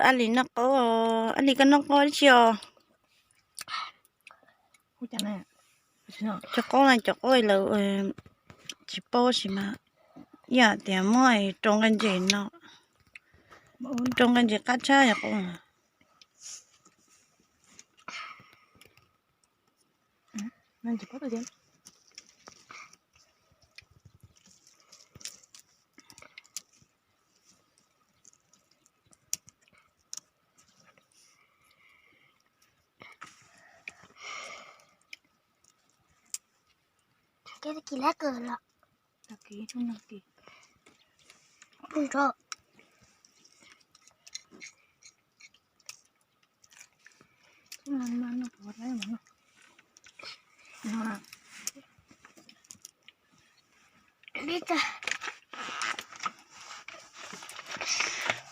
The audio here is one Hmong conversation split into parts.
Ali noj qaub, Ali koj noj qaub dab tsi os? Cov qaub no cov qaub lawv tsis paub sis mas, yam tias muab rau nqaij ntses no, rau nqaij ntses qab tshaj cov qaub.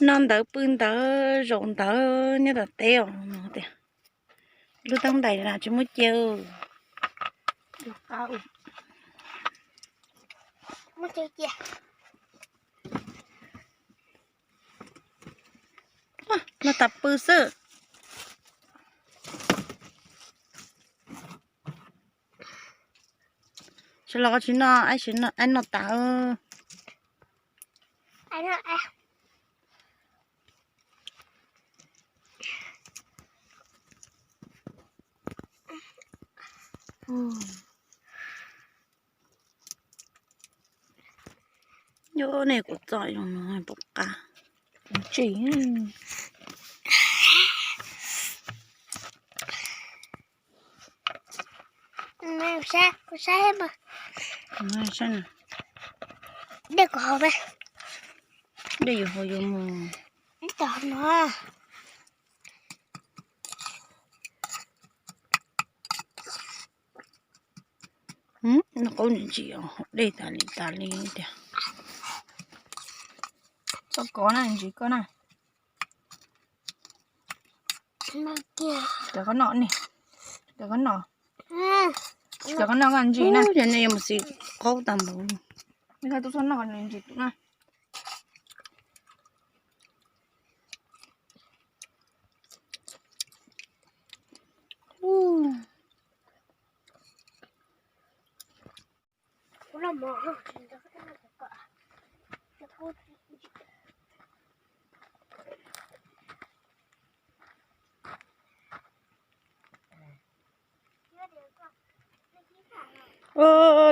No ntawd pw ntawd zaum ntawd nyob tom teb os no tias. Lub teeb ntais na tsis muaj cia. No tas pw xwb. Sawv los koj tsis noj, aib noj tas. Nyob nej kuv txom zoo no pom qab tsis. Dej kuv haus, dej yuav haus yuav mus. Noj qaub ntsim os, haus dej tas li tas li tiag. Txhob kov na, ntsim koj na. Cov koj noj ne, cov koj noj, cov koj noj koj ntsim na. Cov nej yuav mus xis qaub tas npaum. Nej tub txhob noj ntsim tus na.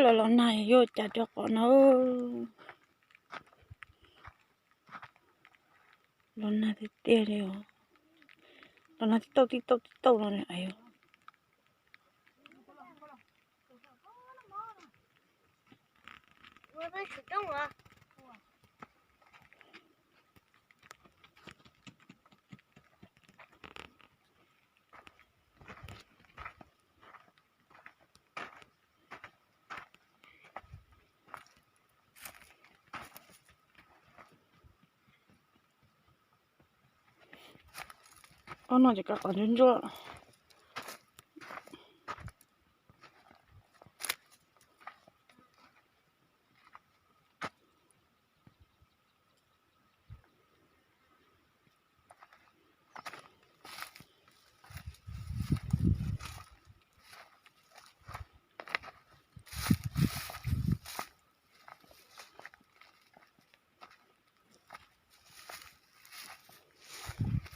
Los los nag yuav cas rau qhov no. Los nag tiag tiag li os. Los nag tib tauj tib tauj tib tauj no ne. Ob no ces kav qhov ntsuab ntsuab.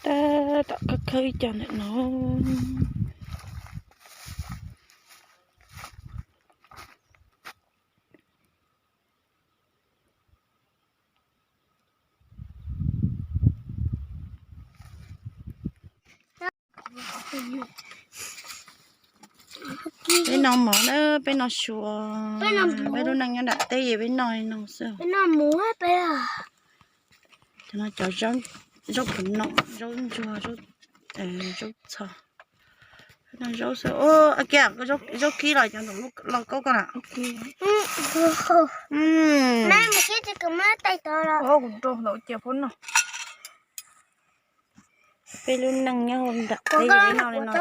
Tab tom khawb khawb ib co ntawm no. Peb noj mov na, peb noj sua. Peb lub neej nyob nram teb es peb noj li no xwb. Cov no cov zaub qhwv no, zaub ntsuag, zaub txho. Zaub xwb. Kiag zaub kib los cov ntawm lub lauj kaub ko na. Kuv rau ntawm cia phob no. Peb lub neej nyob nram teb no li no.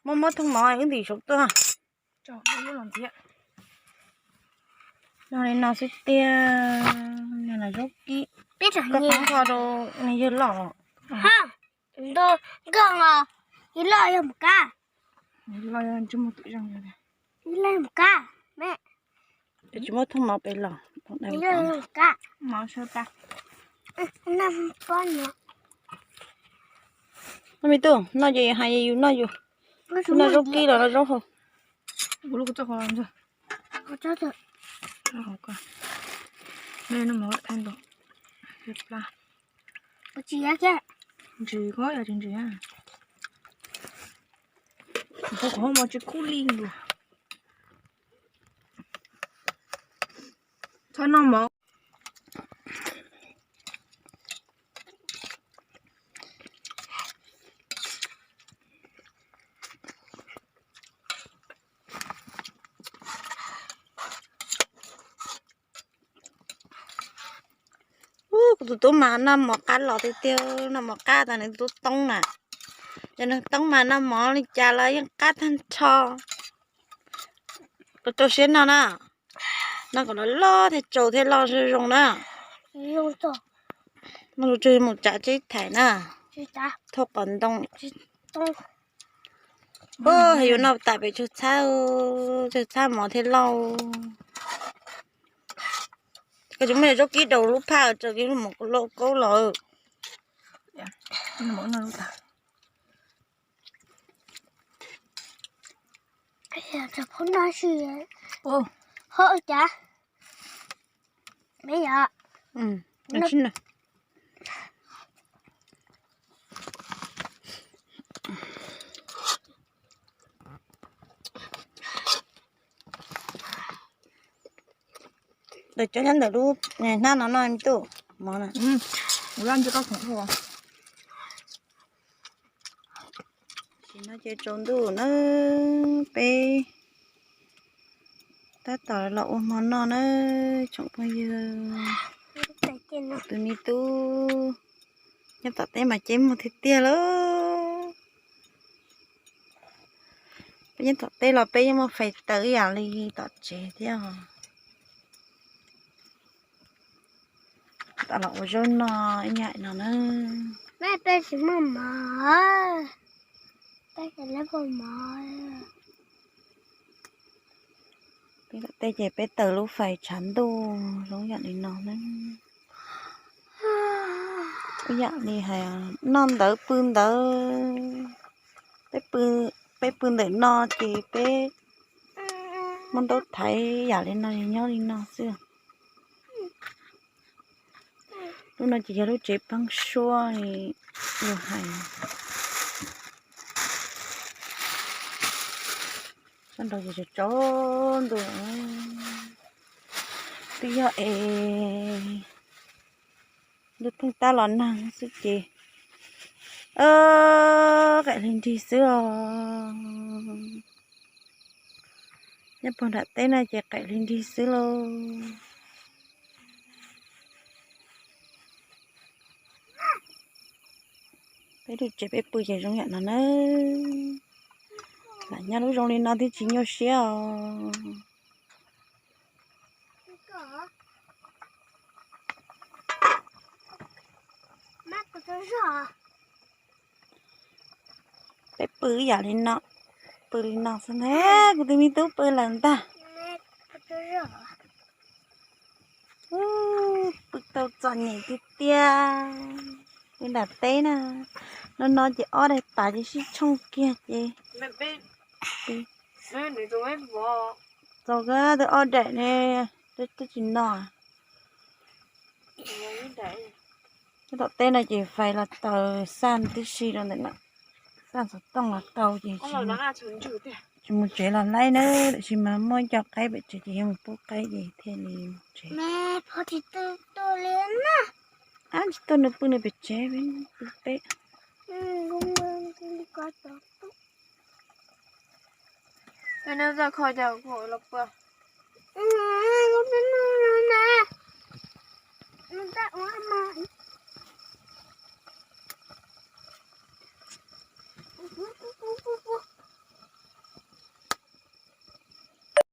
Muab muab thooj mov wb ntim saum tuaj. No li no xwb tiag. Zaub kib. Koj qhov kho rau nws yawg loj. Ntu nkauj os, ib loj yog mus kab. Ib loj yog mus kab. Tsis muab thooj mov pem los. Mov sab tag. Noj me tub, noj ces hais yus noj yus. Noj zaub kib los noj zaub hau. Ntsis ko yog tsis ntsis, kuv hauv mov tsis kub li lus. Txhob noj mov. Kuv tus tub mas noj mov qab los tiag tiag, noj mov qab tas nws tub toob na. Yog nws toob mas noj mov li cas los yeej qab tag nrho. Koj rau siab noj na, noj kom loj loj thiaj tsaus thiaj loj zoo zoo na. Noj tsuag mus tsav tseb thaim na, thauj qos ntoo. Ua, yuav noj tas pem tsawg txhab, tsawg txhab mov thiaj loj. Koj tsis muaj zaub kib daus lub phaj tso kiag lub mov kaub los. Hov cas me yom. Cov nyob ntawm lub hnab no no me tub mov na. Tam sim no ces tsaus ntuj na, peb tab tom los ua hmo noj na tsoom phooj ywg. Tus me tub nyob tom teb mas ceb muag tiag tiag lauj. Peb nyob tom teb los peb yeej muaj fais taws ib yam li tom tsev thiab. Tam los ua zaub no ib yam no na. Peb tsis muaj mov, peb tsis muaj mov. Peb tom teb ces peb taws lub fais tshav ntuj zoo yam li no na. Ib yam li hais noj ntawd pw ntawd, peb pw ntawm no ces peb muaj ntaub thaiv yam li no nyob li no xwb. Lub no ces yog lub tsev pheeb suab li yus hais. Sab nraud ces tsaus ntuj, twb yog es ntuj pheej tab los nag xwb ces qaim hli nrig xwb os. Nyob puag nram teb no ces qaim hli nrig xwb lauj. Peb lub tsev peb pw ces zoo yam no na. Lam nyob lub zoo li no thiaj tsis nyuaj siab os. Peb pw ib yam li no, pw li no xwb ntag. Kuv tus me tub pw lawm ntag. Pw tau txom nyem tiag tiag. Pw nram teb na, no no ces ob daim pam ces sib tshooj kiag ces txaus kawg twb ob daim ne, twb tsis no. Tom teb no ces fais los taws xaj tib si rau ntawm no, xaj xov tooj los tau ces tsis mus tsev los laib na, tiam sis mas muaj cov qaib pem tsev ces yuav mus pub qaib ces thiaj li mus tsev. Ab, tsis tuaj nws pw nws pem tsev, pw peb.